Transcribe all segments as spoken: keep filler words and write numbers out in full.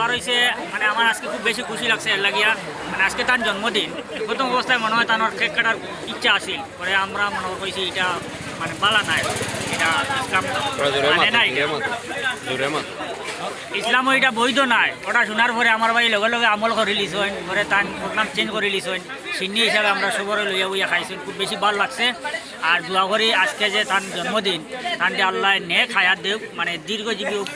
আর হইছে, মানে, আমার আজকে খুব বেশি খুশি লাগছে এর লাগিয়া, মানে, আজকে তার জন্মদিন। প্রথম অবস্থায় মনে হয় তার কেক কাটার ইচ্ছা আছিল, পরে আমরা মনে কইছি এটা, মানে, বালা নাই, এটা ইসলাম মানে নাই। ইসলামও এটা বৈধ নাই। ওটা শোনার পরে আমার ভাই লগে লগে আমল করি লিছইন, পরে তার প্রোগ্রাম চেঞ্জ করি লিছইন। সিন্নি হিসাবে আমরা সবরে লইয়া বইয়া খাইছইন, খুব বেশি ভালো লাগছে। আর দোয়া করি আজকে যে তার জন্মদিন, তানরে আল্লাহ নেক হায়াত দেউক, মানে, দীর্ঘজীবী হোক।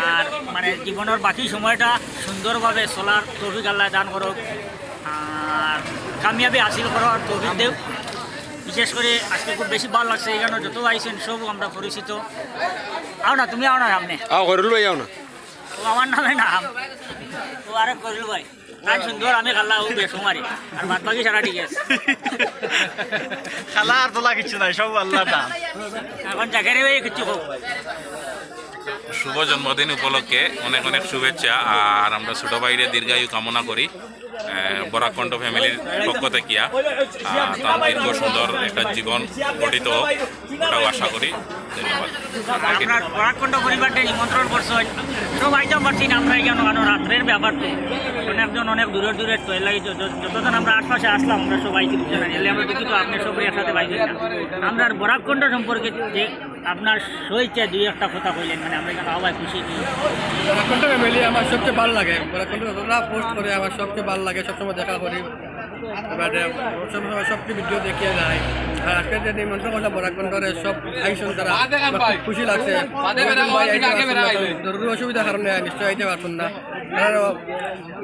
আর, মানে, জীবনের বাকি সময়টা সুন্দরভাবে চলার তৌফিক আল্লাহ দান করুক, আর কামিয়াবি হাসিল করার তৌফিক দেউক। বিশেষ করে আজকে খুব বেশি ভালো লাগছে, এখানে যত আইছেন সব আমরা পরিচিত। আও না, তুমি আও না সামনে। আও, করুল ভাই, আও না। ও আমার নামে নাম, ও আরেক করুল ভাই। তাই সুন্দর, আমি খালা ও বেসুমারি, আর বাদ বাকি সারা ঠিক আছে। খালা আর তোলা কিচ্ছু নাই, সব আল্লাহ দান। এখন জাকারি ভাই কিছু হোক। শুভ জন্মদিন উপলক্ষে অনেক অনেক শুভেচ্ছা, আর আমরা ছোট ভাইরে দীর্ঘায়ু কামনা করি। আহ, বরাক কণ্ঠ ফ্যামিলির পক্ষ থেকে, আহ, তার দীর্ঘ সুন্দর একটা জীবন গঠিত হোক, ওটাও আশা করি। ধন্যবাদ। আপনার বরাক কণ্ঠ পরিবারটা নিমন্ত্রণ করছেন, সব আইতাম পারছি না আমরা এখানে, কারণ রাত্রের ব্যাপার তো, অনেকজন অনেক দূরের দূরের তো, এর লাগি য-, য-, যতজন আমরা আশপাশে আসলাম, আমরা সব আইছি, বুঝছেন না? এলে আমরা দুঃখিত, আপনি সব একসাথে পাইছেন না। আমরা বরাক কণ্ঠ সম্পর্কে যে আপনার সইতে দুই একটা কথা কইলেন, মানে, আমরা এখানে আওয়ায় খুশি। বরাক কণ্ঠ ফ্যামিলি আমার সবচেয়ে ভালো লাগে, বরাক কণ্ঠ যতটা পোস্ট করে আমার সবচেয়ে ভালো লাগে, সবসময় দেখা করি। এবারে সব সময় সবটি ভিডিও দেখিয়া যায়। আর আজকে যে নিমন্ত্রণ করলাম বরাক কণ্ঠরে, সব আইসন তারা, আমার খুব খুশি লাগছে। ভাই আইতে পারছেন না, তো জরুরি অসুবিধার কারণে নিশ্চয় আইতে পারছেন না। তারারও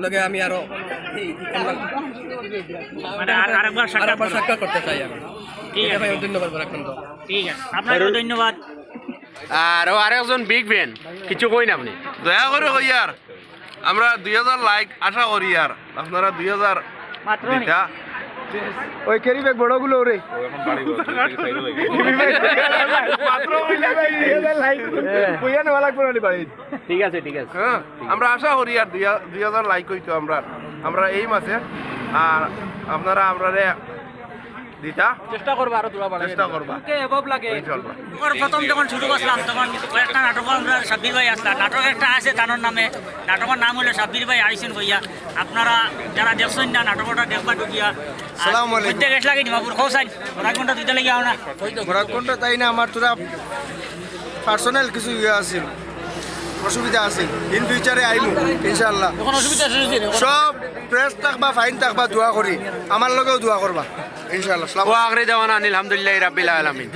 লগে আমি আরো মানে আর, আরেকবার সাক্ষাৎ আরেকবার করুন। সাক্ষাৎ করতে চাই আমি। ঠিক আছে। ভাই, ধন্যবাদ বরাক কণ্ঠ। ঠিক আছে, আপনাকেও ধন্যবাদ। আর ও আরেকজন বিগ ফ্যান, কিছু কইন আপনি। দয়া করে কই আর, আমরা দুই হাজার লাইক আশা করি, আর আপনারা দুই হাজার মাত্র নি। দিতা। ওই ক্যারি ব্যাগ বড়গুলো রে। মাত্র কইলে ভাই, দুই হাজার লাইক। হ্যাঁ। কইয়া নেওয়া লাগবে না বাড়ি। ঠিক আছে, ঠিক আছে। হ্যাঁ, আমরা আশা করি আর দুই হা-, দুই হাজার লাইক হইতো আমরা, আমরা এইম আছে। আর আপনারা আমরারে দিতা চেষ্টা করবা, আরো দোয়া বাড়াই চেষ্টা করবা। ওকে, এভাব লাগে। ইনশাআল্লাহ। ওর প্রথম যখন শুরু করছিলাম, তখন কয়েকটা নাটক আমরা সাব্বির ভাই আসলাম, নাটক একটা আছে তানোর নামে, নাটকের নাম হলো সাব্বির ভাই আইসেন ভইয়া। আপনারা যারা দেখছেন না, নাটকটা দেখবা ঢুকিয়া। আর সালাম আলাইকুম। মধ্যে গেছ লাগে ডিমাপুর, খোসাইন, বরাক কণ্ঠ দুইটা লেগে আও না। বরাক কণ্ঠ তাই না, আমার তোরা পার্সোনাল কিছু ইয়ে আছিল, অসুবিধা আছিল। ইন ফিউচারে আইমু, ইনশাআল্লাহ। এখন অসুবিধা আছে, এখন সব ফ্রেশ থাকবা, ফাইন থাকবা, দোয়া করি। আমার লগেও দোয়া করবা, ইনশাআল্লাহ। ওয়া আখিরি দাওয়ানা আনিল হামদুলিল্লাহি রাব্বিল আলামিন।